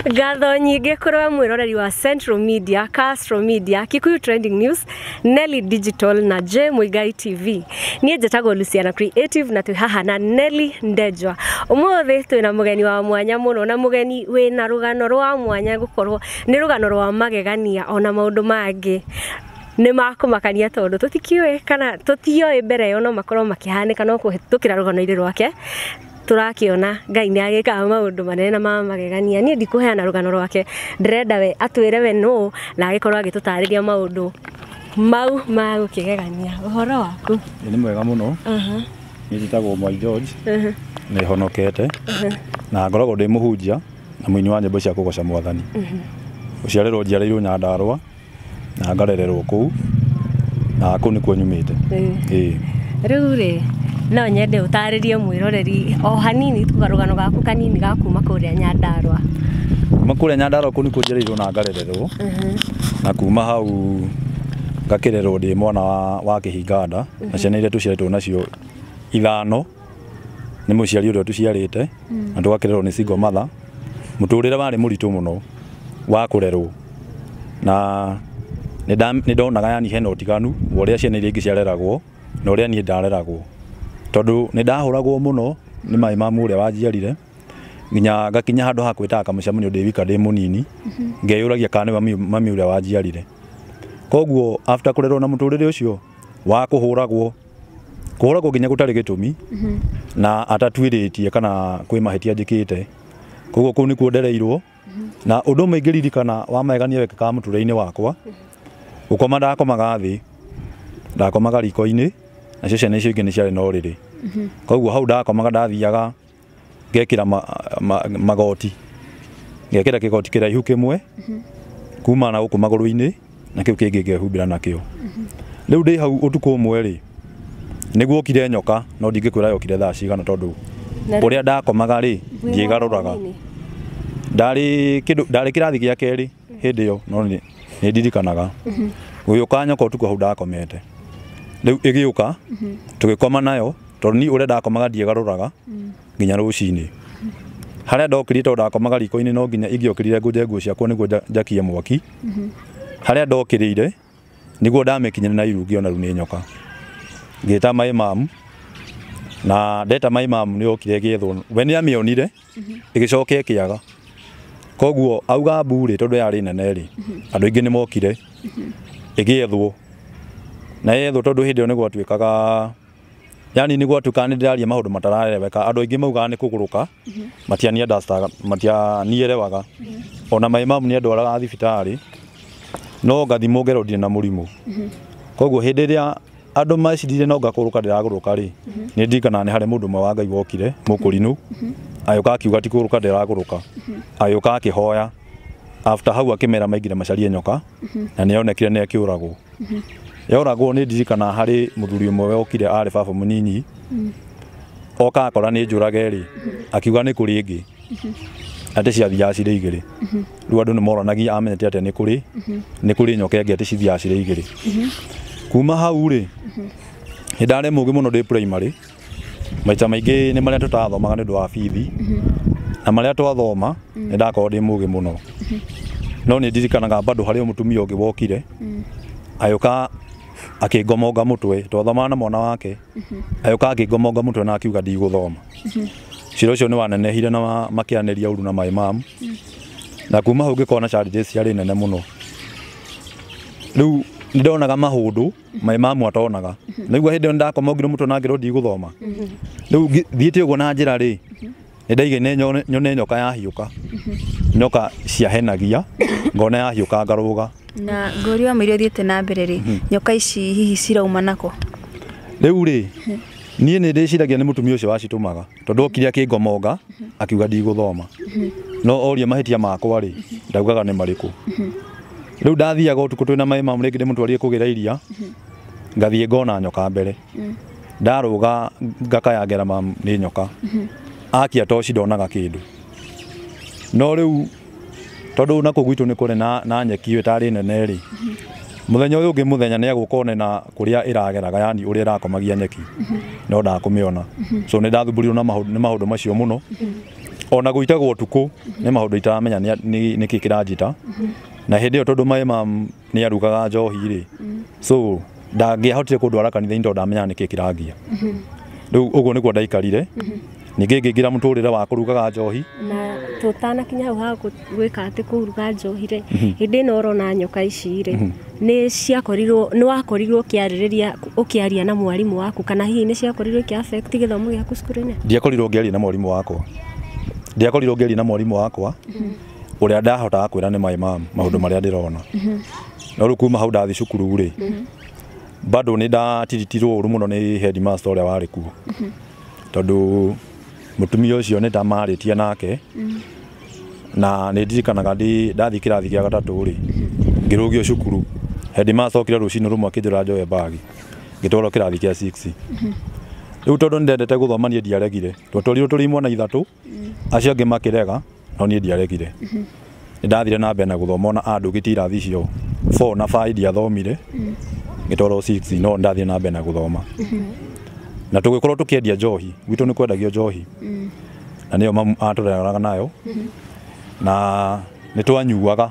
Ngatho nyingĩ kũrĩ we mwĩroreri wa Central Media, Castro Media, Kikuyu Trending News, Nelly Digital na J Muigai TV. Niĩ njĩtagwo Luciana Creative na twĩ haha na Nelly Ndenjwa. Ũmũthĩ twĩna mũgeni wa mwanya mũno na mũgeni wĩna rũgano rwa mwanya gũkorwo nĩ rũgano rwa magegania ona maũndũ mangĩ nĩ makũmakania tondũ tũtikĩũĩ kana tũtioĩ mbere ĩyo no makorwo makĩhanĩka no kũhĩtũkĩra rũgano-inĩ rwake tũrakĩona Ngai nĩ agĩkaga maũndũ manene na ma magegania. Niĩ ndikũheana rũgano rwake, ndĩrenda we atwĩre we nũ na agĩkorwo agĩtũtarĩria maũndũ mau ma gũkĩgegania. Ũhoro waku? Nĩ mwega mũno. Niĩ njĩtagwo Mwai George, nĩ honokete na ngoragwo ndĩ mũhunjia na mũini wa nyĩmbo cia kũgoca Mwathani. Gũciarĩrwo njiarĩirwo Nyandarũa na ngarererwo kũu na kũu nĩkuo nyumĩte. Ĩĩ. Rĩu rĩ, no nyende ũtarĩrie mwĩroreri o hanini tu karũgano gaku kanini ga kuma kũrĩa Nyandarũa. Kuma kũrĩa Nyandarũa kũu nĩkuo njiarĩirwo na ngarererwo na kuma hau ngakĩrerwo ndĩ mwana wa kĩhinganda na ciana iria tũciarĩtwo nacio ithano nĩ mũciari ũrĩa tũciarĩte na tũgakĩrerwo nĩ single mother. Mũtũrĩre warĩ mũritũ mũno wa kũrerwo na nĩ ndonaga yani hena ũtiganu wa ũrĩa ciana iria ingĩ ciareragwo na ũrĩa niĩ ndareragwo tondũ nĩ ndahũragwo mũno nĩ maĩ mamu ũrĩa wanjiarire nginya ngakinya handũ ha kwĩtaga kamũcemanio ndĩ wika ndĩ mũnini ngeyũragia kana nĩ mami ũrĩa wanjiarire. Koguo after kũrerwo na mũtũrĩre ũcio wa kũhũragwo kũhũragwo nginya gũtarĩ gĩtũmi na atatuĩrĩtie kana kwĩ mahĩtia njĩkĩte, koguo kũu nĩkuo ndereirwo. Na ũndũ ũmwe ingĩririkana wa magegania wekĩkaga mũtũrĩre-inĩ wakwa, gũkoma ndakomaga thĩ, ndakomaga riko-inĩ nacio ciana icio ingĩ nĩ ciarĩ na ũrĩrĩ. Koguo hau ndakomaga ndathiaga ngekĩra magoti, ngekĩra kĩgoti kĩraihu kĩmwe kuma na gũkũ magũrũ-inĩ na kĩu kĩngĩ ngehumbĩra nakĩo. Rĩu ndĩ hau ũtukũ ũmwe rĩ, nĩguo okire nyoka no ndingĩkwĩra yokire thaa cigana tondũ ũrĩa ndakomaga rĩ ndiĩgarũraga. Ndarĩ kĩndũ, ndarĩ kĩrathi gĩa kerĩ hĩndĩ ĩyo no nĩ ndirikanaga. Gũgĩũka nyoka ũtukũ hau ndakomete. Rĩu ĩgĩũka tũgĩkoma nayo tondũ niĩ ũrĩa ndakomaga ndiĩgarũraga nginya rũcinĩ. Harĩa ndokĩrire tondũ ndakomaga riko-inĩ no nginya ingĩokĩrire ngũnje nguo ciakwa nĩguo njakie mwaki. Harĩa ndokĩrĩire nĩguo ndamĩkinyire na iru ngĩona rĩu nĩ nyoka. Ngĩta maĩ mamu na ndeta maĩ mamu nĩ okire ĩgĩethwo. We nĩ amĩonire ĩgĩcoka ĩkĩaga. Koguo auga mbu rĩ tondũ yarĩ nene rĩ andũ aingĩ nĩ mokire ĩgĩethwo na yethwo tondũ hĩndĩ ĩyo nĩ gwatuĩkaga yani nĩ gwatuĩkaga nĩ ndĩraria maũndũ mataraeleweka. Andũ aingĩ maugaga nĩ kũgũrũka matianierewaga. Ona maĩ mamu nĩ andwaraga thibitarĩ no ngathimwo ngerwo ndirĩ na mũrimũ. Koguo hĩndĩ ĩrĩa andũ meciririe no ngakũrũka ndĩragũrũka rĩ nĩ ndirikanaga nĩ harĩ mũndũ ũmwe wa Ngai wokire mũkũrinũ agĩũka akiuga ti kũgũrũka ndĩragũrũka, agĩũka akĩhoya. After hau akĩmera maingĩre macarie nyoka na nĩ yonekire nĩ ĩkĩũragwo. Yoragwo nĩ ndirikanaga harĩ mũthuri ũmwe wokire arĩ baba mũnini oka akora nĩ njũrage rĩ akiuga nĩ kũrĩ ĩngĩ atĩ ciathiaga cirĩ igĩrĩ. Rĩu andũ nĩ moranagia amenyete atĩa nĩ kũrĩ nyoka ĩngĩ atĩ cithiaga cirĩ igĩrĩ. Kuma hau rĩ nĩ ndarĩ mũũgĩ mũno ndĩ primary. Maita maingĩ nĩ marĩa tũtathomaga nĩ ũndũ wa bithi na marĩa twathoma nĩ ndakorwo ndĩ mũũgĩ mũno. No nĩ ndirikanaga bado harĩ mũtumia ũngĩ wokire agĩũka akĩngomonga mũtwe, twathomaga na mwana wake agĩũka akĩngomonga mũtwe na akiuga ndigũthoma. Cira ũcio nĩ wanenehire na makĩanĩria ũru na maĩ mamu na kuma hau ngĩkorwo na challenges ciarĩ nene mũno. Rĩu nĩ ndonaga maũndũ maĩ mamu atonaga. Nĩguo hĩndĩ ĩyo ndakomongire mũtwe na ngĩrwo ndigũthoma. Rĩu thiĩte ũguo na njĩra rĩ nĩ ndaigire nyone nyoka yahiũka. Nyoka ciahenagia ngona yahiũka ngarũga. Na ngũri wa mũirio thiĩte na mbere rĩ nyoka ici hihi cirauma nako? Rĩu rĩ niĩ nĩ ndĩciragia nĩ mũtumia ũcio wacitũmaga tondũ okire akĩngomonga akiuga ndigũthoma. No oria mahĩtia makwa rĩ ndaugaga nĩ marĩkũ. Rĩu ndathiaga ũtukũ twĩna maĩ mamu rĩngĩ ndĩmũtwarire kũgĩra iria ngathiĩ ngona nyoka mbere ndarũga ngakaya ngera mamu nĩ nyoka akia toci ndonaga kĩndũ. No rĩu tondũ nakũu gwitũ nĩ kũrĩ na nyeki ĩyo ĩtarĩ nene rĩ mũthenya ũyũ ũngĩ mũthenya nĩ egũka one na kũrĩa ĩrageraga yani ũrĩa ĩrakomagia nyeki no ndakũmĩona. So nĩ ndathumbũrirwo nĩ maũndũ macio mũno. Ona gwĩtagwo ũtukũ nĩ maũndũ itaramenya nĩkĩ kĩranjita. Na hĩndĩ ĩyo tondũ my mum nĩ arugaga njohi rĩ, so ndangĩahotire kũndwara kanitha-inĩ tondũ ndamenyaga nĩkĩ kĩrangia. Rĩu ũguo nĩguo ndaikarire. Ningĩ ngĩingĩra mũtũrĩre wa kũrugaga njohi. Na tũtanakinya hau ha gwĩka atĩ kũruga njohi rĩ, hĩndĩ ĩno ũrona nyoka ici rĩ, nĩ ciakorirwo, nĩ wakorirwo ũkĩarĩrĩria, ũkĩaria na mwarimũ waku, kana hihi nĩ ciakorirwo ikĩ affect gĩthomo gĩaku cukuru-inĩ? Ndiakorirwo ngĩaria na mwarimũ wakwa. Ndiakorirwo ngĩaria na mwarimũ wakwa ũrĩa ndahotaga kwĩra nĩ my mum maũndũ marĩa ndĩrona. No rĩu kuma hau ndathi cukuru rĩ, bado nĩ ndatiritirwo ũru mũno nĩ headmaster ũrĩa warĩ kuo. Tondũ mũtumia ũcio nĩ ndamarĩtie nake, na nĩ ndirikanaga ndathiĩ kĩrathi gĩa gatatũ rĩ, ngĩrũgio cukuru. Headmaster okire rũcinĩ rũmwe akĩnjĩra njoe bagi, ngĩtwarwo kĩrathi kĩa 6. Rĩu tondũ nĩ ndendete gũthoma niĩ ndiaregire. Twatwarirwo tũrĩ imwana ithatũ, acio angĩ makĩrega, no niĩ ndiaregire. Nĩ ndathire na mbere na gũthoma ona andũgĩtie irathi icio 4 na 5 ndiathomire, ngĩtwarwo 6, no ndathire na mbere na gũthoma. Na tũgĩkorwo tũkĩendia njohi, gwitũ nĩ kwendagio njohi. Na nĩyo mamu atũreraga nayo. Na nĩ twanyuaga.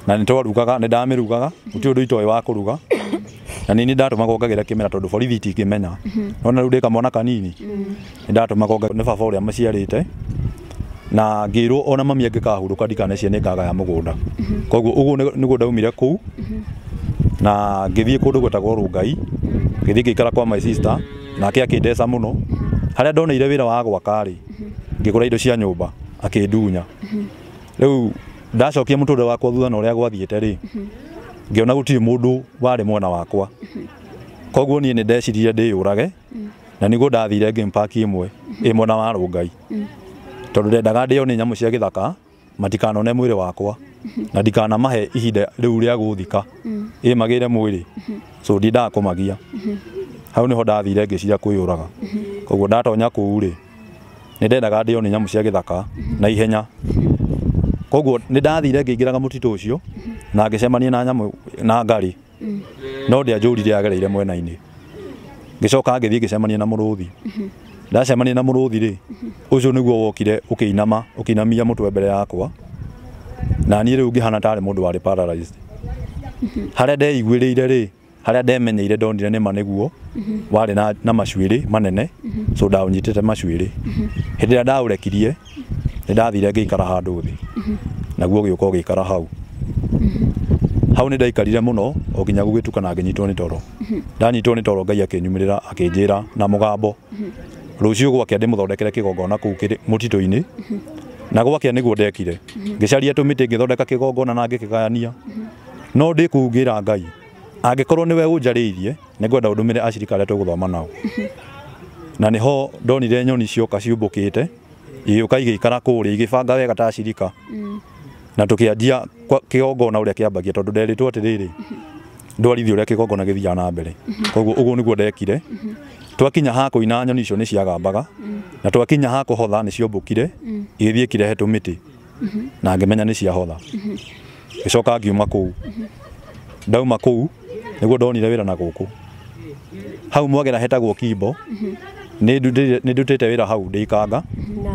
Na nĩ twarugaga, nĩ ndamĩrugaga, gũtirĩ ũndũ itoĩ wa kũruga. Na nĩ ndatũmagwo ngagĩra kĩmera tondũ borithi itingĩmenya. Nona rĩu ndĩ kamwana kanini. Nĩ ndatũmagwo nĩ baba ũrĩa maciarĩte. Na ngĩrwo ona mami angĩkahurũka ndikanecirie nĩ ngagaya mũgũnda. Koguo ũguo nĩguo ndaumire kũu. Na ngĩthiĩ kũndũ gwetagwo Rũngai. Ngĩthiĩ ngĩikara kwa my sister, nake akĩndeca mũno. Harĩa ndoneire wĩra wa gwaka rĩ, ngĩgũra indo cia nyũmba, akĩndunya. Rĩu ndacokia mũtũrĩre wakwa thutha na ũrĩa gwathiĩte rĩ, ngĩona gũtirĩ mũndũ warĩ mwena wakwa. Koguo niĩ nĩ ndeciririe ndĩyũrage, na nĩguo ndathire game park ĩmwe ĩ mwena wa Rũngai. Tondũ ndendaga ndĩo nĩ nyamũ cia gĩthaka, matikanone mwĩrĩ wakwa, na ndikanamahe ihinda rĩu rĩa gũthika, ĩ magĩre mwĩrĩ. So ndiendaga kũmagia. Hau nĩho ndathire ngĩciria kwĩyũraga. Koguo ndatonya kũu rĩ, nĩ ndendaga ndĩo nĩ nyamũ cia gĩthaka na ihenya. Koguo nĩ ndathire ngĩingĩraga mũtitũ ũcio na ngĩcemania na nyamũ na ngarĩ. No ndianjũrire yagereire mwena-inĩ. Ngĩcoka ngĩthiĩ ngĩcemania na mũrũthi. Ndacemania na mũrũthi rĩ, ũcio nĩguo wokire ũkĩinama, ũkĩinamia mũtwe mbere yakwa. Na niĩ rĩu ngĩhana tarĩ mũndũ warĩ paralyzed. Harĩa ndeiguĩrĩire rĩ, harĩa ndemenyeire ndonire nĩma nĩguo warĩ na macuĩrĩ manene, so ndaũnyitĩte macuĩrĩ. Hĩndĩ ĩrĩa ndaũrekirie, nĩ ndathire ngĩikara handũ thĩ. Naguo ũgĩũka ũgĩikara hau. Hau nĩ ndaikarire mũno o nginya gũgĩtuka na ngĩnyitwo nĩ toro. Ndanyitwo nĩ toro Ngai akĩnyumĩrĩra akĩnjĩra na mũgambo, rũciũ gwakĩa ndĩmũthondekere kĩgongona kũu mũtitũ-inĩ. Na gwakĩa nĩguo ndekire. Ngĩcaria tũmĩtĩ ngĩthondeka kĩgongona na ngĩkĩgayania. No ndĩ kũu ngĩra Ngai, angĩkorwo nĩwe ũnjarĩirie, nĩngwenda ũndũmĩre acirika arĩa tũgũthoma nao. Na nĩho ndonire nyoni cioka ciũmbũkĩte, igĩũka igĩikara kũrĩa igĩbanga wega ta acirika. Na tũkĩanjia kĩgongona ũrĩa kĩambagia tondũ nderĩtwo atĩrĩrĩ, ndwarithie ũrĩa kĩgongona gĩthiaga na mbere. Koguo ũguo nĩguo ndekire. Twakinya ha kũina nyoni icio nĩ ciagambaga, na twakinya ha kũhotha nĩ ciombũkire, igĩthiĩ ikirehe tũmĩtĩ, na ngĩmenya nĩ ciahotha. Ngĩcoka ngiuma kũu. Ndauma kũu nĩguo ndonire wĩra na gũkũ. Hau Mwagera hetagwo Kimbo. Nĩ ndutĩte wĩra hau ndĩ ikanga. Na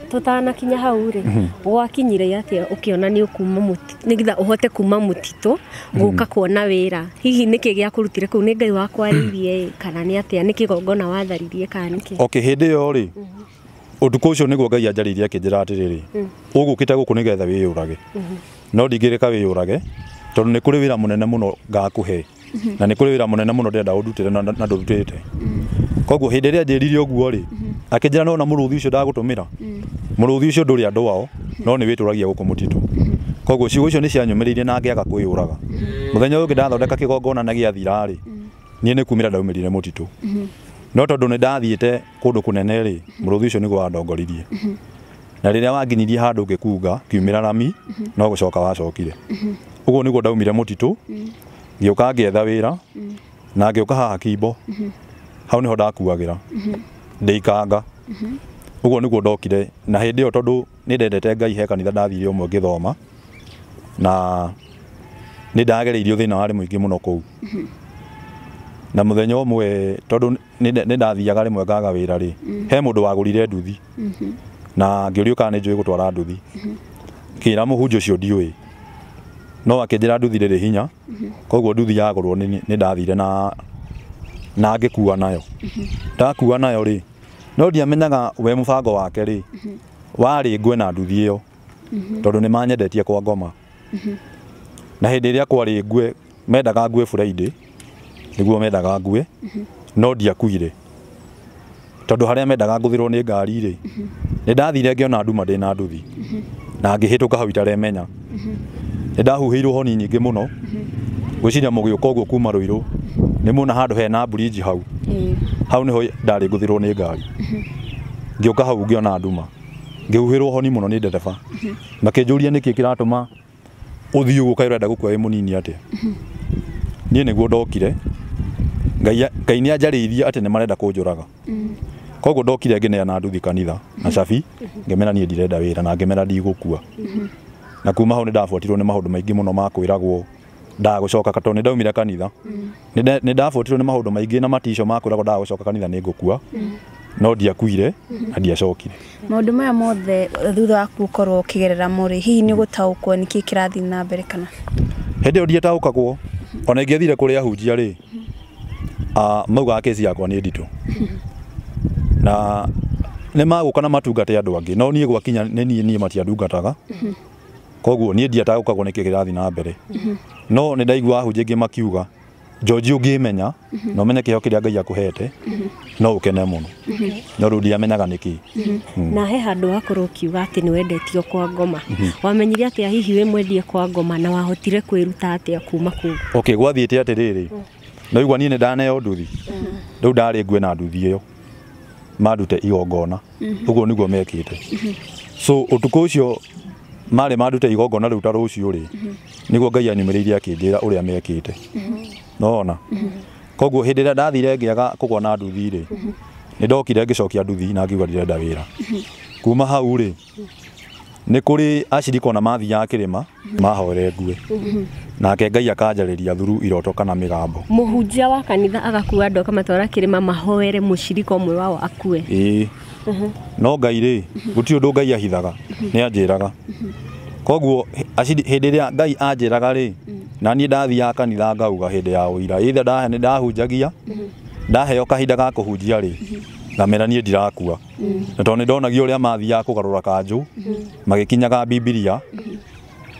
tũtanakinya hau rĩ, gwakinyire atĩa ũkĩona nĩ ũkuma mũtitũ, nĩgetha ũhote kuma mũtitũ gũka kuona wĩra? Hihi nĩkĩ gĩakũrutire kũu? Nĩ Ngai wakwarĩirie kana nĩ atĩa? Nĩ kĩgongona watharirie kana nĩkĩ? Okay, hĩndĩ ĩyo rĩ, ũtukũ ũcio nĩguo Ngai anjarĩirie akĩnjĩra atĩrĩrĩ, ũgũkĩte gũkũ nĩgetha wĩyũrage. No ndingĩrĩka wĩyũrage tondũ nĩ kũrĩ wĩra mũnene mũno ngakũhe. Na nĩ kũrĩ wĩra mũnene mũno ndĩrenda ũndutĩre na ndũrutĩte. Koguo hĩndĩ ĩrĩa anjĩrire ũguo rĩ, akĩnjĩra nona mũrũthi ũcio ndagũtũmĩra. Mũrũthi ũcio ndũrĩ andũ ao, no nĩ wĩtũragia gũkũ mũtitũ. Koguo ciugo icio nĩ cianyũmĩrĩirie na ngĩaga kwĩyũraga. Mũthenya ũyũ ũngĩ ndathondeka kĩgongona na gĩathira rĩ, niĩ nĩ kumĩra ndaumĩrire mũtitũ. No tondũ nĩ ndathiĩte kũndũ kũnene rĩ, mũrũthi ũcio nĩguo wandongoririe. Na rĩrĩa wanginyirie handũ ngĩkunga, ngiumĩra rami, no gũcoka wacokire. Ũguo nĩguo ndaumire mũtitũ, ngĩũka ngĩetha wĩra, na ngĩũka haha Kimbo. Hau nĩho ndakuagĩra. Ndĩ ikanga. Ũguo nĩguo ndokire, na hĩndĩ ĩyo tondũ nĩ ndendete Ngai he kanitha ndathire ũmwe ngĩthoma, na nĩ ndagereirio thĩna warĩ mũingĩ mũno kũu. Na muthenya ũmwe tondũ nĩ ndathiaga rĩmwe ngaga wĩra rĩ, he mũndũ wagũrire nduthi. Na ngĩũrio kana nĩ njũĩ gũtwara nduthi. Kĩra mũhunjia ũcio ndiũĩ. No akĩnjĩra nduthi rĩrĩ hinya. Koguo nduthi yagũrwo nĩ ndathire na ngĩkua nayo. Ndakua nayo rĩ, no ndiamenyaga we mũbango wake rĩ, warĩ ngwe na nduthi ĩyo. Tondũ nĩ manyendetie kwa ngoma. Na hĩndĩ ĩrĩa kwarĩ ngue, mendaga ngue Friday, nĩguo mendaga ngue, no ndiakuire. Tondũ harĩa mendaga ngũthĩrwo nĩ ngari rĩ, nĩ ndathire ngĩona nduma ndĩna nduthi. Na ngĩhĩtũka hau itaremenya. Nĩ ndahuhĩirwo honi nyingĩ mũno. Ngwĩciria mũgĩũka ũguo kuma Rũirũ, nĩ muona handũ hena bridge hau. Hau nĩho ndarĩ ngũthĩrwo nĩ ngari. Ngĩũka hau ngĩona nduma. Ngĩhuhĩrwo honi mũno nĩ ndereba. Makĩnjũria nĩkĩ kĩratũma ũthiĩ ũguo kaĩ ũrenda gũkua wĩ mũnini atĩa. Niĩ nĩguo ndokire. Ngai nĩ anjarĩirie atĩ nĩ marenda kũnjũraga. Koguo ndokire ngĩneana nduthi kanitha na cabi, ngĩmera niĩ ndirenda wĩra na ngĩmera ndigũkua. Na kuma hau nĩ ndabuatirwo nĩ maũndũ maingĩ mũno ma kwĩragwo ndagũcoka tondũ nĩ ndaumire kanitha. Nĩ ndabuatirwo nĩ maũndũ maingĩ na matico ma kwĩragwo ndagũcoka kanitha nĩ ngũkua. No ndiakuire na ndiacokire. Maũndũ maya mothe thutha wa gũkorwo ũkĩgerera mũrĩ, hihi nĩ ũgũtaũkwo nĩkĩ kĩrathiĩ na mbere kana? Hĩndĩ ĩyo ndietaũkagwo, ona ingĩathire kũrĩ ahunjia rĩ, maugaga kesi yakwa nĩ nditũ. Na nĩ magũka na matungate andũ angĩ, no niĩ gwakinya nĩ niĩ matiandungataga. Koguo niĩ ndiataũkagwo nĩkĩ kĩrathiĩ na mbere. No nĩ ndaigua ahunjia angĩ makiuga, George ũngĩmenya, na ũmenye kĩheo kĩrĩa Ngai akũhete, no ũkene mũno. No rĩu ndiamenyaga nĩkĩ. Na he handũ wakorwo ũkiuga atĩ nĩ wendetio kwa ngoma. Wamenyire atĩa hihi wĩ mwendie kwa ngoma na wahotire kwĩruta atĩa kuma kũu? Okay, gwathiĩte atĩrĩrĩ, ndaigua niĩ nĩ ndaneo nduthi. Rĩu ndarĩ ngue na nduthi ĩyo. Mandute igongona. Ũguo nĩguo mekĩte. So ũtukũ ũcio marĩ mandute igongona rĩu ta rũciũ rĩ, nĩguo Ngai anyumĩrĩirie akĩnjĩra ũrĩa mekĩte. Nona. Koguo hĩndĩ ĩrĩa ndathire ngĩaga kũgwa na nduthi rĩ, nĩ ndokire ngĩcokia nduthi na ngiuga ndirenda wĩra. Kuma hau rĩ, nĩ kũrĩ acirika ona mathiaga kĩrĩma mahoere ngue. Nake Ngai akanjarĩria through iroto kana mĩgambo. Mũhunjia wa kanitha agakua andũ akamatwara kĩrĩma mahoere mũcirika ũmwe wao akue. Ĩĩ. No Ngai rĩ, gũtirĩ ũndũ Ngai ahithaga, nĩ anjĩraga. Koguo hĩndĩ ĩrĩa Ngai anjĩraga rĩ, na niĩ ndathiaga kanitha ngauga hĩndĩ ya ũira, either nĩ ndahunjagia, ndaheo kahinda ga kũhunjia rĩ, ngamera niĩ ndirakua. Na tondũ nĩ ndonagio ũrĩa mathiaga kũgarũra kanjũ, magĩkinyaga Bibilia,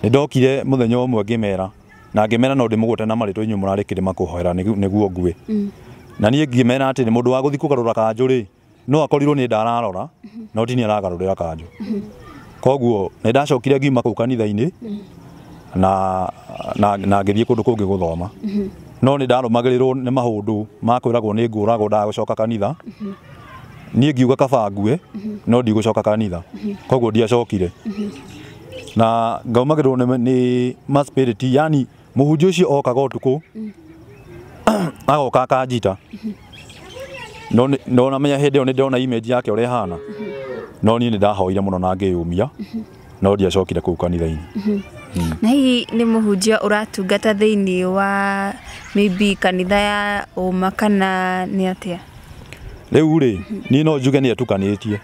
nĩ ndokire mũthenya ũmwe ngĩmera, na ngĩmera no ndĩmũgwete na marĩtwa inyuĩ mũrarĩ kĩrĩma kũhoera nĩguo ngue. Na niĩ ngĩmera atĩ nĩ mũndũ wa gũthiĩ kũgarũra kanjũ rĩ, no akorirwo nĩ ndararora, no ti niĩ aragarũrĩra kanjũ. Koguo nĩ ndacokire ngiuma kũu kanitha-inĩ na ngĩthiĩ kũndũ kũngĩ gũthoma. No nĩ ndarũmagĩrĩrwo nĩ maũndũ ma kwĩragwo nĩ ngũragwo ndagũcoka kanitha. Niĩ ngiuga kaba ngue, no ndigũcoka kanitha. Koguo ndiacokire. Na ngaumagĩrĩrwo nĩ ma spirit, yani mũhunjia ũcio okaga ũtukũ, agoka akanjita. No namenya hĩndĩ ĩyo nĩ ndĩrona image yake ũrĩa ĩhana. No niĩ nĩ ndahoire mũno na ngĩyũmia, no ndiacokire kũu kanitha-inĩ. Na hihi nĩ mũhunjia ũratungata thĩinĩ wa maybe kanitha ya ũma kana nĩ atĩa? Rĩu rĩ, niĩ no njuge nĩ atukanĩtie.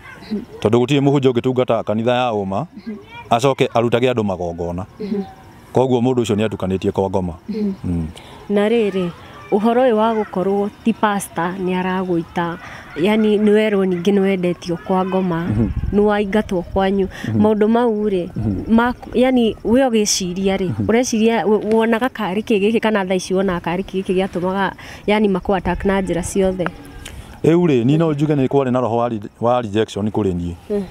Tondũ gũtirĩ mũhunjia ũngĩtungata kanitha ya ũma, acoke arutage andũ magongona. Koguo mũndũ ũcio nĩ atukanĩtie kwa ngoma. Na rĩrĩ, ũhoro ũyũ wa gũkorwo ti pastor nĩ aragũita, yani nĩ werwo ningĩ nĩ wendetio kwa ngoma, nĩ waingatwo kwanyu, maũndũ mau rĩ, yani we ũgĩciria rĩ, ũreciria wonaga karĩ kĩ gĩkĩ kana thaa ici wonaga karĩ kĩ gĩkĩ gĩatũmaga yani makũ attack na njĩra ciothe? Rĩu rĩ, niĩ no njuge nĩ kwarĩ na roho wa rejection kũrĩ niĩ.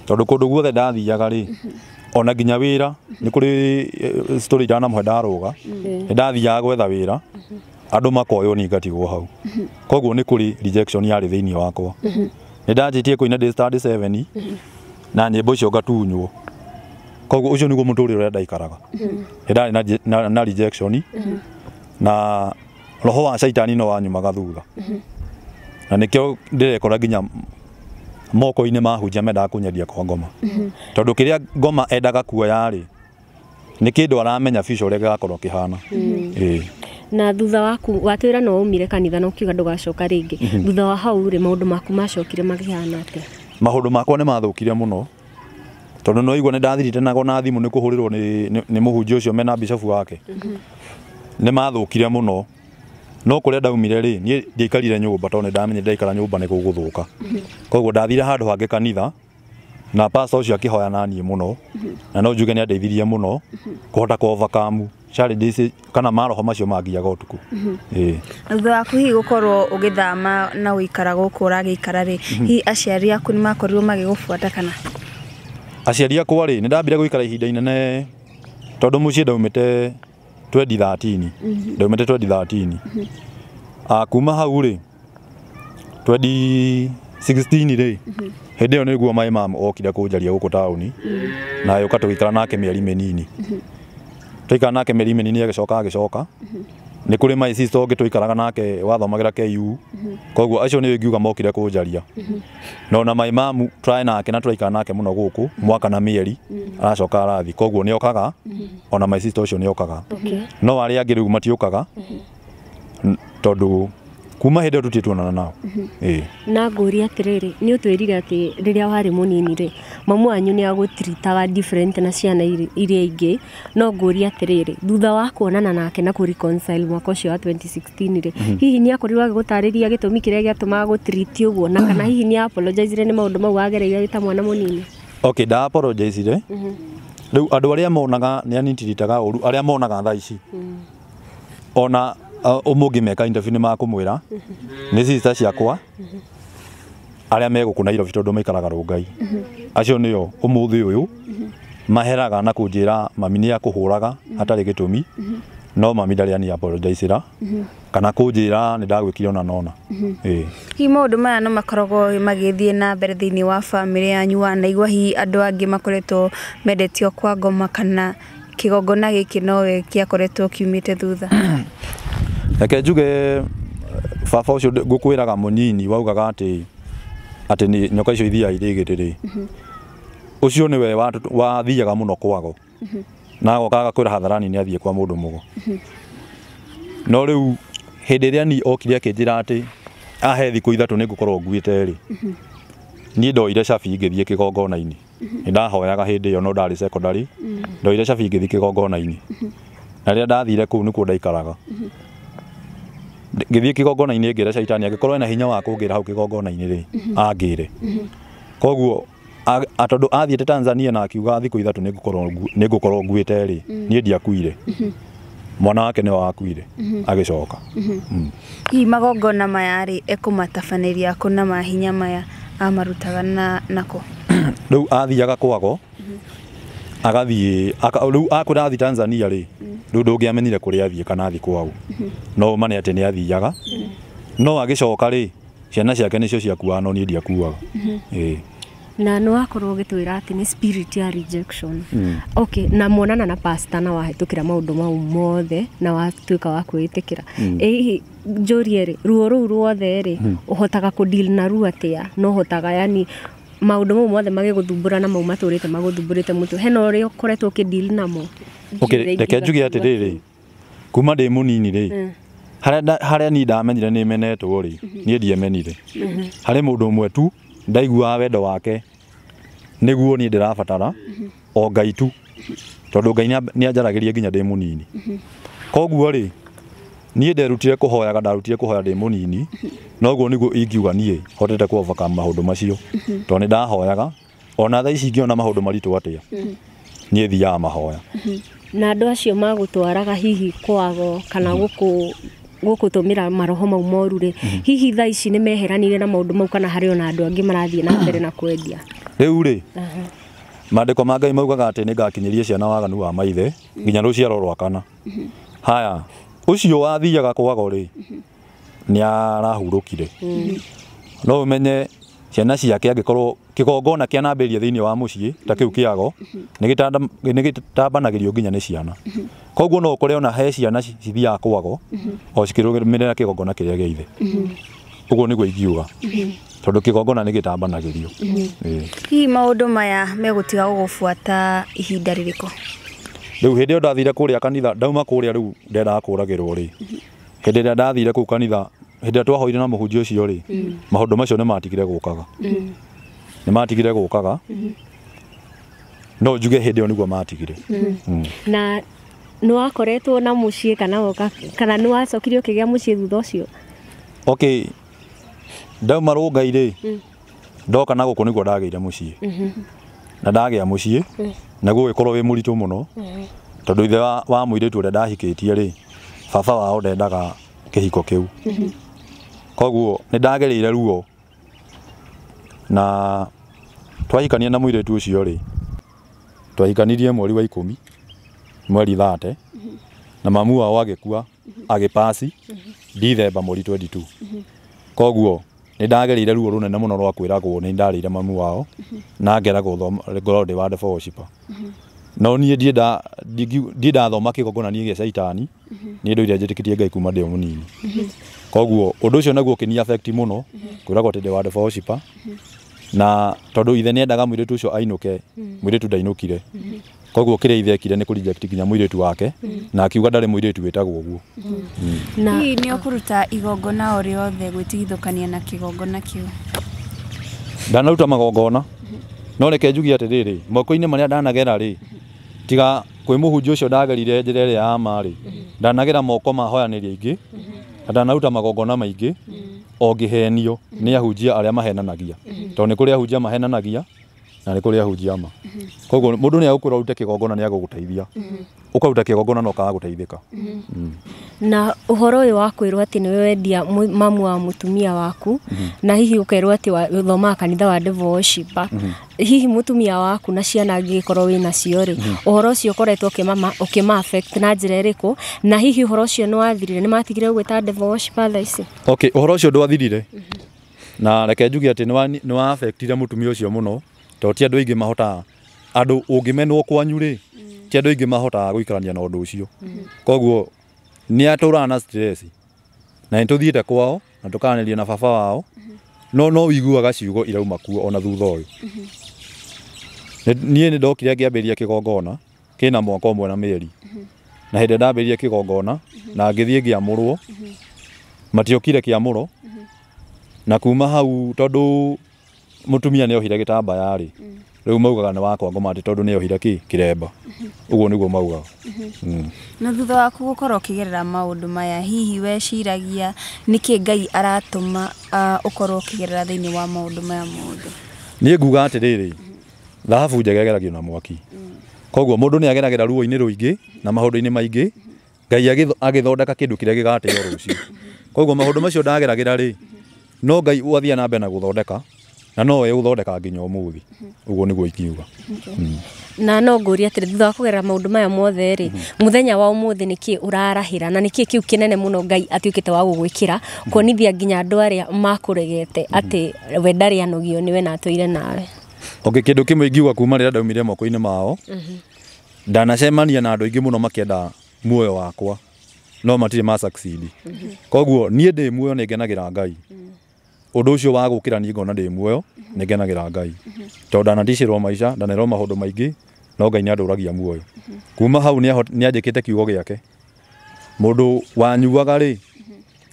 Tondũ kũndũ guothe ndathiaga rĩ, ona nginya wĩra, nĩ kũrĩ story ndanamũhe ndarũga, nĩ ndathiaga gwetha wĩra, andũ makoywo niĩ ngatigwo hau. Koguo nĩ kũrĩ rejection yarĩ thĩinĩ wakwa. Nĩ ndanjĩtie kũina ndĩ standard 7 na nyĩmbo icio ngatunywo. Koguo ũcio nĩguo mũtũrĩre ũrĩa ndaikaraga. Nĩ ndarĩ na rejection na roho wa caitani no wanyumaga thutha. Na nĩkĩo ndĩrekora nginya moko-inĩ ma ahunjia mendaga kũnyendia kwa ngoma. Tondũ kĩrĩa ngoma endaga kuoya rĩ, nĩ kĩndũ aramenya future ũrĩa gĩgakorwo kĩhana. Ĩĩ. Na thutha waku watwĩra no waumire kanitha na ũkiuga ndũgacoka rĩngĩ, thutha wa hau rĩ, maũndũ maku macokire makĩhana atĩa? Maũndũ makwa nĩ mathũkire mũno, tondũ no igua nĩ ndathirite nago na thimũ nĩ kũhũrĩrwo nĩ mũhunjia ũcio mena bishofu wake. Nĩ mathũkire mũno, no kũrĩa ndaumire rĩ, niĩ ndiaikarire nyũmba, tondũ nĩ ndamenyire ndaikara nyũmba nĩ gũgũthũka. Koguo ndathire handũ hangĩ kanitha, na pastor ũcio akĩhoya na niĩ mũno, na no njuge nĩ andeithirie mũno kũhota kũ overcome challenges kana maroho macio mangiaga ũtukũ. Ĩĩ. Thutha waku hihi gũkorwo ũgĩthama na gũikara gũkũ ũragĩikara rĩ, hihi aciari aku nĩ makorirwo magĩgũbuata kana? Aciari akwa rĩ, nĩ ndambire gũikara ihinda inene, tondũ mũciĩ ndaumĩte 2013, ndaumĩte 2013. Ah, kuma hau rĩ, 2016 rĩ, hĩndĩ ĩyo nĩguo my mom okire kũnjaria gũkũ taũni, na agĩũka tũgĩikara nake mĩeri mĩnini. Twaikara nake mĩeri mĩnini, agĩcoka agĩcoka. Nĩ kũrĩ my sister ũngĩ tũikaraga nake wathomagĩra KU, koguo acio nĩo ingiuga mokire kũnjaria. No na my mom tũrarĩ nake na tũraikara nake mũno gũkũ mwaka na mĩeri, aracoka arathi, koguo nĩ okaga, ona my sister ũcio nĩ okaga. No arĩa angĩ rĩu matiũkaga, tondũ kuma hĩndĩ ĩyo tũtirĩ tuonana nao. Ĩĩ. Na ngũria atĩrĩrĩ, nĩ ũtwĩrire atĩ rĩrĩa warĩ mũnini rĩ, mamu wanyu nĩ agũtiritaga different na ciana iria ingĩ. No ngũria atĩrĩrĩ, thutha wa kuonana nake na kũ-reconcile mwaka ũcio wa 2016 rĩ, hihi nĩ akorirwo agĩgũtarĩria gĩtũmi kĩrĩa gĩatũmaga gũtiriti ũguo, na kana hihi nĩ apologizire nĩ maũndũ mau wagereire wĩ ta mwana mũnini? Okay, nda apologizire. Rĩu andũ arĩa monaga nĩ anitiritaga ũru, arĩa monaga thaa ici, ona ũmũngĩ meka interview nĩ makũmwĩra, nĩ sister ciakwa arĩa me gũkũ Nairobi, tondũ maikaraga Rũngai. Acio nĩo ũmũthĩ ũyũ maheraga na kũnjĩra mami nĩ akũhũraga hatarĩ gĩtũmi, no mami ndarĩ ani apologizera kana kũnjĩra nĩ ndagwĩkire ona nona. Ĩĩ. Hihi maũndũ maya no makoragwo magĩthiĩ na mbere thĩinĩ wa bamĩrĩ yanyu? Wanaigua hihi andũ angĩ makoretwo mendetio kwa ngoma, kana kĩgongona gĩkĩ nowe kĩakoretwo kiumĩte thutha? Reke njuge, baba ũcio ngũkwĩraga mũnini waugaga atĩ nĩ nyoka icio ithiaga irĩ igĩrĩ rĩ, ũcio nĩwe wathiaga mũno kwago, na agoka agakwĩra hadharani nĩ athiĩ kwa mũndũ mũgo. No rĩu hĩndĩ ĩrĩa ni okire akĩnjĩra atĩ ahe thikũ 3 nĩ ngũkorwo nguĩte rĩ, niĩ ndoire cabi ngĩthiĩ kĩgongona-inĩ. Nĩ ndahoyaga hĩndĩ ĩyo, no ndarĩ secondary. Ndoire cabi ngĩthiĩ kĩgongona-inĩ, na rĩrĩa ndathire kũu nĩkuo ndaikaraga. Ngĩthiĩ kĩgongona-inĩ, ngĩra caitani angĩkorwo ena hinya wa kũngĩra hau kĩgongona-inĩ rĩ, angĩre. Koguo tondũ athiĩte Tanzania na akiuga thikũ 3 nĩ ngũkorwo nguĩte rĩ, niĩ ndiakuire, mwana wake nĩwe wakuire agĩcoka. Hihi magongona maya rĩ, ekũmatabanĩria kũ, na mahinya maya amarutaga na nako? Rĩu athiaga kwago, agathiĩ rĩu akwĩra athiĩ Tanzania rĩ, rĩu ndũngĩamenyire kũrĩa athiĩ kana athiĩ kwao, no ũma nĩ atĩ nĩ athiaga. No agĩcoka rĩ, ciana ciake nĩcio ciakuaga, no niĩ ndiakuaga. Ĩĩ. Na nĩ wakorwo ũgĩtwĩra atĩ nĩ spirit ya rejection. Okay, na muonana na pastor na wahĩtũkĩra maũndũ mau mothe na watuĩka wa kwĩĩtĩkĩra, ĩ hihi njũrie rĩ, ruo rũu ruothe rĩ, ũhotaga kũ deal na ruo atĩa? No ũhotaga, yani maũndũ mau mothe magĩgũthumbũra na mau matũrĩte magũthumbũrĩte mũtwe, hena ũrĩa ũkoretwo ũkĩ deal namo? Okay, reke njuge atĩrĩrĩ, kuma ndĩ mũnini rĩ, harĩa niĩ ndamenyire nĩ menetwo rĩ, niĩ ndiemenire. Harĩ mũndũ ũmwe tu ndaiguaga wendo wake nĩguo niĩ ndĩrabatara, o Ngai tu, tondũ Ngai nĩ anjaragĩria nginya ndĩ mũnini. Koguo rĩ, niĩ nderutire kũhoyaga, ndarutire kũhoya ndĩ mũnini. Noguo nĩguo ingiuga niĩ hotete kũ overcome maũndũ macio, tondũ nĩ ndahoyaga. Ona thaa ici ingĩona maũndũ maritũ atĩa, niĩ thiaga mahoya. Na andũ acio magũtwaraga hihi kwago kana gũkũtũmĩra maroho mau moru rĩ, hihi thaa ici nĩ meheranire na maũndũ mau, kana harĩ ona andũ angĩ marathiĩ na mbere na kwendia? Rĩu rĩ, maandĩko ma Ngai maugaga atĩ nĩ ngakinyĩria ciana waganu wa maithe nginya rũciaro rwa kana. Haya, ũcio wathiaga kwago rĩ, nĩ arahurũkire. No ũmenye ciana ciake, angĩkorwo kĩgongona kĩanambĩrĩria thĩinĩ wa mũciĩ ta kĩu kĩago, nĩ gĩtambanagĩrio nginya nĩ ciana. Koguo no ũkore ona he ciana cithiaga kwago o cikĩrũmĩrĩra kĩgongona kĩrĩa gĩa ithe. Ũguo nĩguo ingiuga, tondũ kĩgongona nĩ gĩtambanagĩrio. Ĩĩ. Hihi maũndũ maya megũtiga gũgũbuata ihinda rĩrĩkũ? Rĩu hĩndĩ ĩyo ndathire kũrĩa kanitha, ndauma kũrĩa rĩu ndendaga kũragĩrwo rĩ, hĩndĩ ĩrĩa ndathire kũu kanitha, hĩndĩ ĩrĩa twahoire na mũhunjia ũcio rĩ, maũndũ macio nĩ matigire gũkaga. Nĩ matigire gũkaga. No njuge hĩndĩ ĩyo nĩguo matigire. Na nĩ wakoretwo na mũciĩ kana woka kana nĩ wacokire ũkĩgĩa mũciĩ thutha ũcio? Okay, ndauma Rũngai rĩ, ndoka na gũkũ nĩguo ndagĩire mũciĩ. Na ndagĩa mũciĩ, naguo ũgĩkorwo wĩ mũritũ mũno, tondũ ithe wa mũirĩtu ũrĩa ndahikĩtie rĩ, baba wao ndendaga kĩhiko kĩu. Koguo nĩ ndagereire ruo, na twahikania na mũirĩtu ũcio rĩ, twahikanirie mweri wa 10, mweri 30, na mamu wao agĩkua, agĩpasi Dithemba mweri 22. Koguo nĩ ndagereire ruo rũnene mũno rwa kwĩragwo nĩ ndarĩire mamu wao, na ngera gũthoma ngorwo ndĩ wa devil worshiper. No niĩ ndiĩ ndathoma kĩgongona niĩ gĩa caitani, niĩ ndũire njĩtĩkĩtie Ngai kuma ndĩ o mũnini. Koguo ũndũ ũcio naguo ũkĩni affect mũno, kwĩragwo atĩ ndĩ wa devil worshiper. Na tondũ ithe nĩendaga mũirĩtu ũcio ainũke, mũirĩtu ndainũkire. Koguo kĩrĩa ithe ekire nĩ kũ reject nginya mũirĩtu wake, na akiuga ndarĩ mũirĩtu wĩtagwo ũguo. Na Hihi nĩ ũkũruta igongona o rĩothe gwĩtigithũkania na kĩgongona kĩu? Ndanaruta magongona, no reke njuge atĩrĩrĩ, moko-inĩ marĩa ndanagera rĩ, tiga kwĩ mũhunjia ũcio ndagerire njĩra ĩrĩa ya ma rĩ, ndanagera moko ma hoyanĩri aingĩ, na ndanaruta magongona maingĩ, o ngĩhenio nĩ ahunjia arĩa mahenanagia. Tondũ nĩ kũrĩ ahunjia mahenanagia, na nĩ kũrĩ ahunjia ma. Koguo mũndũ nĩ agũkwĩra ũrute kĩgongona nĩ agũgũteithia. Ũkaruta kĩgongona na ũkaga gũteithĩka. Na ũhoro ũyũ wa kwĩrwo atĩ nĩwe wendia mamu wa mũtumia waku, na hihi ũkerwo atĩ ũthomaga kanitha wa devil worshiper, hihi mũtumia waku na ciana angĩgĩkorwo wĩ nacio rĩ, ũhoro ũcio ũkoretwo ũkĩma affect na njĩra ĩrĩkũ, na hihi ũhoro ũcio nĩ wathirire, nĩ matigire gũgwĩta devil worshiper thaa ici? Okay, ũhoro ũcio ndwathirire. Na reke njuge atĩ nĩ wa affectire mũtumia ũcio mũno, tondũ ti andũ aingĩ mahotaga, andũ ũngĩmenwo kwanyu rĩ, ti andũ aingĩ mahotaga gũikarania na ũndũ ũcio. Koguo nĩ atũraga na stress, na nĩ tũthiĩte kwao na tũkaranĩria na baba wao, no no ũiguaga ciugo irauma kuo ona thutha ũyũ. Niĩ nĩ ndokire ngĩambĩrĩria kĩgongona kĩna mwaka ũmwe na mĩeri, na hĩndĩ ndambĩrĩria kĩgongona na ngĩthiĩ ngĩamũrwo, matiokire kĩamũro, na kuma hau tondũ mũtumia nĩ ohire gĩtambaya rĩ, rĩu maugaga nĩ wakwa ngoma atĩ tondũ nĩ ohire kĩremba. Ũguo nĩguo maugaga. Na thutha waku gũkorwo ũkĩgerera maũndũ maya, hihi weciragia nĩkĩ Ngai aratũma ũkorwo ũkĩgerera thĩinĩ wa maũndũ maya mothe? Niĩ nguga atĩrĩrĩ, thahabu njega ĩgeragio na mwaki. Koguo mũndũ nĩ ageragĩra ruo-inĩ rũingĩ na maũndũ-inĩ maingĩ, Ngai agĩthondeka kĩndũ kĩrĩa gĩgatĩo rũciũ. Koguo maũndũ macio ndageragĩra rĩ, no Ngai athiĩ na mbere na gũthondeka, na no we ũthondeka nginya ũmũthĩ. Ũguo nĩguo ingiuga. Na no ngũrie atĩrĩ, thutha wa kũgerera maũndũ maya mothe rĩ, mũthenya wa ũmũthĩ nĩkĩ ũrarahĩra, na nĩkĩ kĩu kĩnene mũno Ngai atuĩkĩte wa gũgwĩkĩra, kuonithia nginya andũ arĩa makũregete atĩ we ndarĩ anogio nĩwe na atũire nawe? Okay, kĩndũ kĩmwe ingiuga kuma rĩrĩa ndaumire moko-inĩ mao, ndanacemania na andũ aingĩ mũno makĩenda muoyo wakwa, no matirĩ ma succeed. Koguo niĩ ndĩ muoyo nĩ ngenagĩra Ngai. Ũndũ ũcio wa gũkĩra niĩ ngona ndĩ muoyo nĩ ngenagĩra Ngai. Tondũ ndanaticĩrwo maica, ndanerwo maũndũ maingĩ, no Ngai nĩ andũragia muoyo. Kuma hau nĩ anjĩkĩte kiugo gĩake. Mũndũ wanyuaga rĩ,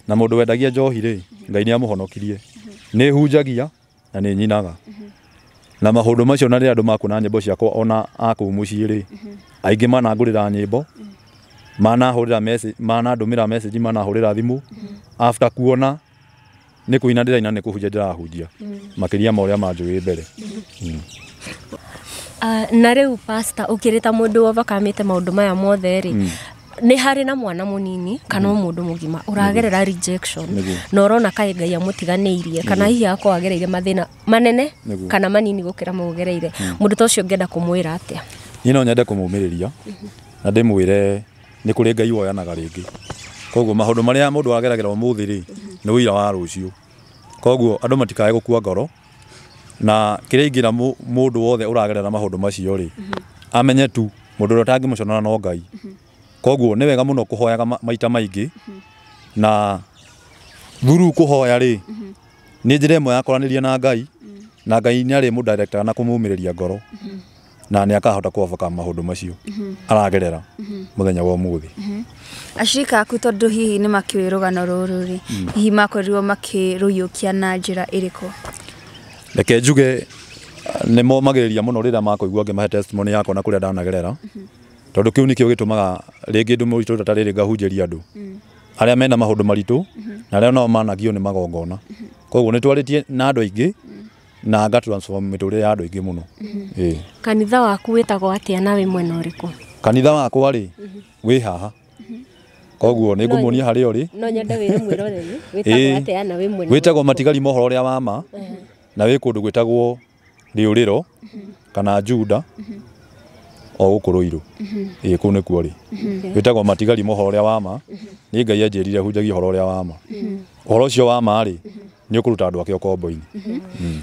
na mũndũ wendagia njohi rĩ, Ngai nĩ amũhonokirie. Nĩ hunjagia na nĩ nyinaga. Na maũndũ macio na rĩrĩa andũ makuona nyĩmbo ciakwa ona a kũu mũciĩ rĩ, aingĩ manangũrĩra nyĩmbo, manahũrĩra message, manandũmĩra message, manahũrĩra thimũ, after kuona nĩ kũina ndĩraina nĩ kũhunjia ndĩrahunjia, makĩria ma ũrĩa manjũĩ mbere. Na rĩu pastor, ũkĩrĩ ta mũndũ overcomĩte maũndũ maya mothe rĩ, nĩ harĩ na mwana mũnini kana o mũndũ mũgima ũragerera rejection, na ũrona kaĩ Ngai amũtiganĩirie, kana hihi akorwo agereire mathĩna manene kana manini gũkĩra mau ũgereire, mũndũ ta ũcio ũngĩenda kũmwĩra atĩa? Niĩ no nyende kũmũmĩrĩria na ndĩmwĩre nĩ kũrĩ Ngai woyanaga rĩngĩ. Koguo maũndũ marĩa mũndũ ageragĩra ũmũthĩ rĩ, nĩ ũira wa rũciũ. Koguo andũ matikae gũkua ngoro, na kĩrĩa ingĩra mũndũ wothe ũragerera maũndũ macio rĩ, amenye tu mũndũ ũrĩa ũtangĩmũconora no Ngai. Koguo nĩ wega mũno kũhoyaga maita maingĩ, na through kũhoya rĩ, nĩ njĩra ĩmwe ya kwaranĩria na Ngai, na Ngai nĩ arĩmũdirectaga na kũmũmĩrĩria ngoro. Na nĩ akahota kũ overcome maũndũ macio aragerera mũthenya wa ũmũthĩ. Acirika aku tondũ hihi nĩ makĩũĩ rũgano rũrũ rĩ, hihi makorirwo makĩrũiyũkia na njĩra ĩrĩkũ? Reke njuge nĩ momagĩrĩria mũno rĩrĩa makũigua ngĩmahe testimony yakwa na kũrĩa ndanagerera, tondũ kĩu nĩkĩo gĩtũmaga rĩngĩ ndũmũ itũra ta rĩrĩ ngahunjĩria andũ arĩa mena maũndũ maritũ na arĩa nao managio nĩ magongona. Koguo nĩ twarĩtie na andũ aingĩ na nga transform mĩtũrĩre ya andũ aingĩ mũno. Ĩĩ. Kanitha waku wĩtagwo atĩa na wĩ mwena ũrĩkũ? Kanitha wakwa rĩ wĩ haha, koguo nĩ ngũmuonia harĩa ũrĩ. No nyende wĩre mwĩroreri wĩtagwo atĩa na wĩ mwena wĩtagwo Matigari ma Ũhoro Ũrĩa wa Ma, na wĩ kũndũ gwĩtagwo Rĩũrĩro kana Juda o gũkũ Rũirũ. Ĩĩ kũu nĩkuo rĩ. Wĩtagwo Matigari ma Ũhoro Ũrĩa wa Ma. Nĩ Ngai anjĩrire hunjagie ũhoro ũrĩa wa ma. Ũhoro ũcio wa ma rĩ nĩ ũkũruta andũ ake ũkombo-inĩ.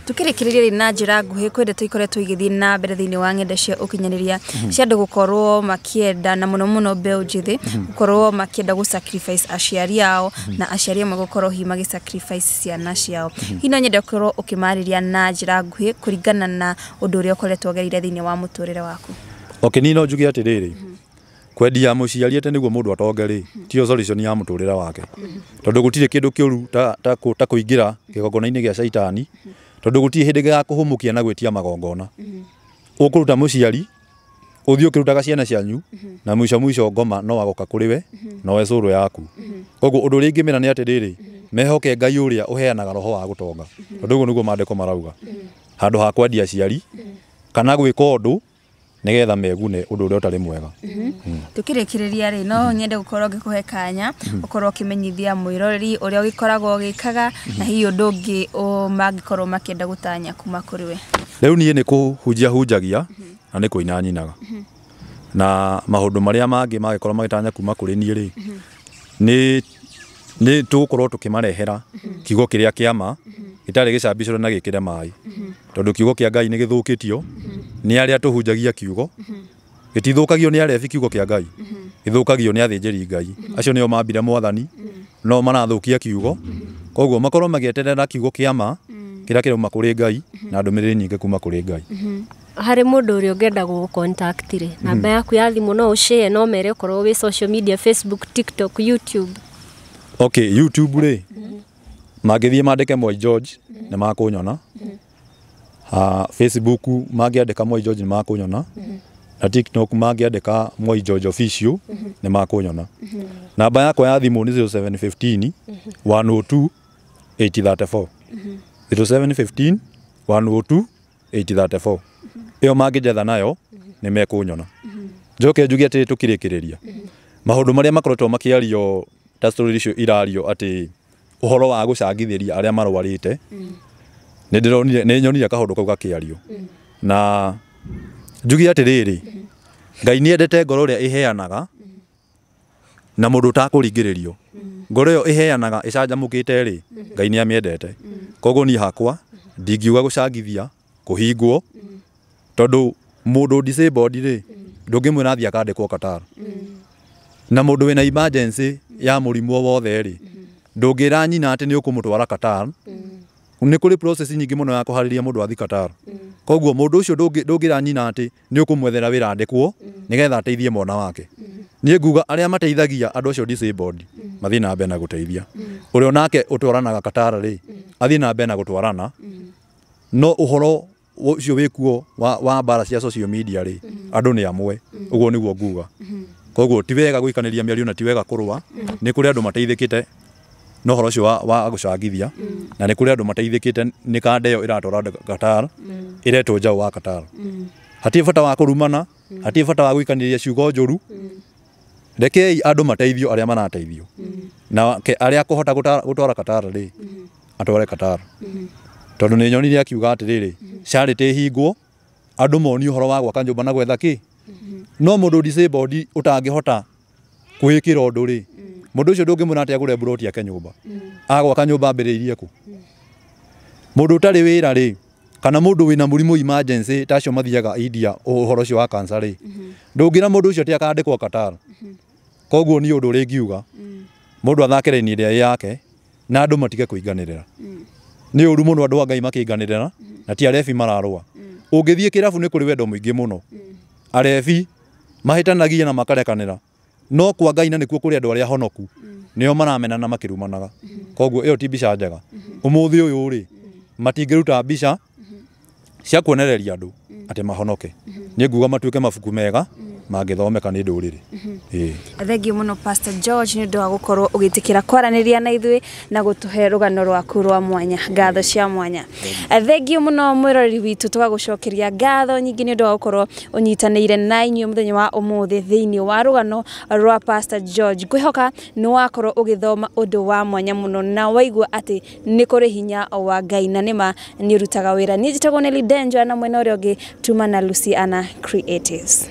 Tukĩrĩkĩrĩria rĩ na njĩra nguhĩ, kwĩ ndeto ikoretwo igĩthiĩ na mbere thĩinĩ wa ng'enda cia ũkinyanĩria cia andũ gũkorwo makĩenda, na mũno mũno mbeũ njĩthĩ gũkorwo makĩenda gũ sacrifice aciari ao, na aciari amwe gũkorwo hihi magĩ sacrifice ciana ciao. Hihi no nyende ũkorwo ũkĩmarĩria na njĩra nguhĩ kũringana na ũndũ ũrĩa ũkoretwo ũgereire thĩinĩ wa mũtũrĩre waku? Okay, niĩ no njuge atĩrĩrĩ, kwendia mũciari atĩ nĩguo mũndũ atonge rĩ, tiyo solution ya mũtũrĩre wake, tondũ gũtirĩ kĩndũ kĩũru ta kũingĩra kĩgongona-inĩ gĩa caitani, tondũ gũtirĩ hĩndĩ gĩgakũhũmũkia na gwĩtia magongona. Ũkũruta mũciari ũthiĩ ũkĩrutaga ciana cianyu, na mũico mũico ngoma no agoka kũrĩ we nowe cũrũ yaku. Koguo ũndũ ũrĩa ingĩmera nĩ atĩrĩrĩ, mehoke Ngai ũrĩa ũheanaga roho wa gũtonga, tondũ ũguo nĩguo maandĩko marauga, handũ ha kwendia aciari kana gwĩka ũndũ nĩgetha megune ũndũ ũrĩa ũtarĩ mwega. Tukĩrĩkĩrĩria rĩ, no nyende gũkorwo ngĩkũhe kanya ũkorwo ũkĩmenyithia mwĩroreri ũrĩa ũgĩkoragwo ũgĩkaga, na hihi ũndũ ũngĩ mangĩkorwo makĩenda gũtanya kuma kũrĩ we. Rĩu niĩ nĩ kũhunjia hunjagia na nĩ kũina nyinaga, na maũndũ marĩa mangĩ mangĩkorwo magĩtanya kuma kũrĩ niĩ rĩ, nĩ tũgũkorwo tũkĩmarehera kiugo kĩrĩa kĩa ma gĩtarĩ gĩcabicũre na gĩkĩre maĩ, tondũ kiugo kĩa Ngai nĩ gĩthũkĩtio nĩ arĩa tũhunjagia kiugo. Gĩtithũkagio nĩ arebi kiugo kĩa Ngai, gĩthũkagio nĩ athĩnjĩri Ngai acio nĩo mambire mwathani, no marathũkia kiugo. Koguo makorwo magĩeterera kiugo kĩa ma kĩrĩa kĩrauma kũrĩ Ngai na ndũmĩrĩri nyingĩ kuma kũrĩ Ngai. Harĩ mũndũ ũrĩa ũngĩenda gũgũ contact rĩ, namba yaku ya thimũ no ũshare, no mere ũkorwo wĩ social media, Facebook, TikTok, YouTube? Okay, YouTube rĩ, mangĩthiĩ mandĩke Moi George nĩ makũnyona. Facebook mangĩandĩka Moi George nĩ makũnyona. Na TikTok mangĩandĩka Moi George Official nĩ makũnyona. Namba yakwa ya thimũ nĩ 0715 102 834. 0715 102 834. Ĩyo mangĩnjetha nayo nĩ mekũnyona. Njoke njuge atĩ tũkĩrĩkĩrĩria maũndũ marĩa makoretwo makĩario ta story icio irario atĩ ũhoro wa gũcangithĩria arĩa marwarĩte, nĩ ndĩronire, nĩ nyonire kaũndũ kau gakĩario, na njuge atĩrĩrĩ, Ngai nĩ endete ngoro ĩrĩa ĩheanaga na mũndũ ũtakũringĩrĩrio. Ngoro ĩyo ĩheanaga ĩcanjamũkĩte rĩ, Ngai nĩ amĩendete. Koguo niĩ hakwa ndingiuga gũcangithia kũhingwo, tondũ mũndũ disabled rĩ, ndũngĩmwĩra athiĩ akandĩkwo Qatar. Na mũndũ wĩna emergency ya mũrimũ o wothe rĩ, ndũngĩra nyina atĩ nĩ ũkũmũtwara Qatar. Nĩ kũrĩ process nyingĩ mũno ya kũharĩria mũndũ athiĩ Qatar. Koguo mũndũ ũcio ndũngĩra nyina atĩ nĩ ũkũmwethera wĩra andĩkwo nĩgetha ateithie mwana wake. Niĩ nguga arĩa mateithagia andũ acio disabled mathiĩ na mbere na gũteithia. Ũrĩa onake ũtwaranaga Qatar rĩ, athiĩ na mbere na gũtwarana. No ũhoro ũcio wĩkuo wa mbara cia social media rĩ, andũ nĩ amwe. Ũguo nĩguo nguga. Koguo ti wega gũikanĩria mĩario na ti wega kũrũa. Nĩ kũrĩ andũ mateithĩkĩte na ũhoro ũcio wa gũcangithia, na nĩ kũrĩ andũ mateithĩkĩte nĩ kanda ĩyo ĩratwara Qatar, ĩretwo njaũ wa Qatar. Hatirĩ bata wa kũrumana, hatirĩ bata wa gũikanĩria ciugo njũru. Rekei andũ mateithio arĩa marateithio, na arĩa kũhota gũtwara Qatar rĩ, atware Qatar. Tondũ nĩ nyonire akiuga atĩrĩrĩ, charity ĩhingwo, andũ monio ũhoro wa gwaka nyũmba na gwetha kĩ. No mũndũ disabled ũtangĩhota kwĩĩkĩra ũndũ rĩ, mũndũ ũcio ndũngĩmwĩra atĩ agũre mburoti ake nyũmba. Agwaka nyũmba ambĩrĩirie kũ? Mũndũ ũtarĩ wĩra rĩ, kana mũndũ wĩna mũrimũ emergency ta acio mathiaga India ũhoro ũcio wa cancer rĩ, ndũngĩra mũndũ ũcio atĩ akandĩkwo Qatar. Koguo niĩ ũndũ ũrĩa ingiuga, mũndũ athake raini ĩrĩa ĩ yake na andũ matige kũinganĩrĩra. Nĩ ũru mũno andũ a Ngai makĩinganĩrĩra na ti arebi mararũa. Ũngĩthiĩ kĩrabu nĩ kũrĩ wendo mũingĩ mũno, arebi mahĩtanagia na makarekanĩra, no kwa Ngai na nĩkuo kũrĩ andũ arĩa honoku nĩo maramenana makĩrumanaga. Koguo ĩyo ti mbica njega. Ũmũthĩ ũyũ rĩ, matingĩruta mbica cia kuonereria andũ atĩ mahonoke. Niĩ nguga matuĩke mabuku mega mangĩthomeka nĩ ndũrĩrĩ. Ĩĩ. Thengiũ mũno Pastor George nĩ ũndũ wa gũkorwo ũgĩtĩkĩra kwaranĩria na ithuĩ na gũtũhe rũgano rwaku rwa mwanya, ngatho cia mwanya. Thengiũ mũno mwĩroreri witũ, tũgagũcokeria ngatho nyingĩ nĩ ũndũ wa gũkorwo ũnyitanĩire na inyuĩ mũthenya wa ũmũthĩ thĩinĩ wa rũgano rwa Pastor George. Ngwĩhoka nĩ wakorwo ũgĩthoma ũndũ wa mwanya mũno na waigua atĩ nĩ kũrĩ hinya wa Ngai na nĩma nĩ ũrutaga wĩra. Niĩ njĩtagwo Nelly Denja na mwena ũrĩa ũngĩ tuma na Luciana Creatives.